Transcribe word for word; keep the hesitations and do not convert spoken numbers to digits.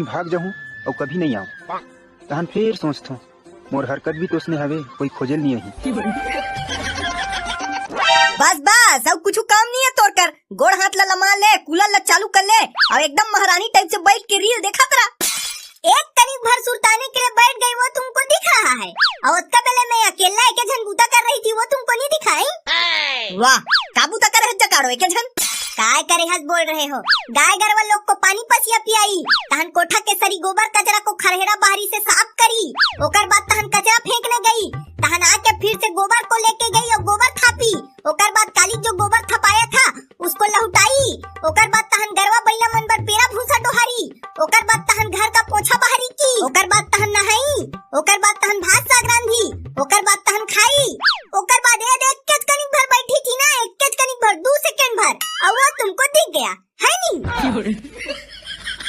भाग जाहूं अउ कभी नहीं आऊं। तहन फिर सोचथों, मोर हरकत भी तोसने हवे, कोई खोजे ल नहीं आही। बस बस, अउ कुछु काम नहीं है तोर कर। गोड़ हाथ ला लमा ले, कूलर ला चालू कर ले, अउ एकदम महारानी टाइप से बैठ के रील देखत रह। एक तनिक भर सुरताने के लिए बैठ गई, वो तुमको दिख रहा है? और ओतका बेले मैं अकेला एके झन बूता कर रही थी, वो तुमको नहीं दिखाई? वाह, का बूता करे हस जकाड़ो एके झन? काय करे हस बोल रहे हो? गाय गरवा लोग को पानी पसिया पियाई, तहन कोठा के सरी गोबर कचरा को खरहेड़ा बाहरी से साफ करी, ओकर बाद तहन कचरा फेंकने गई, तहन आके फिर से गोबर को लेके गई और गोबर थापी, ओकर बाद काली जो गोबर थपाया था उसको लहुटाई, ओकर बाद तहन गरवा बइला मन बर पेरा भूसा डोहारी, ओकर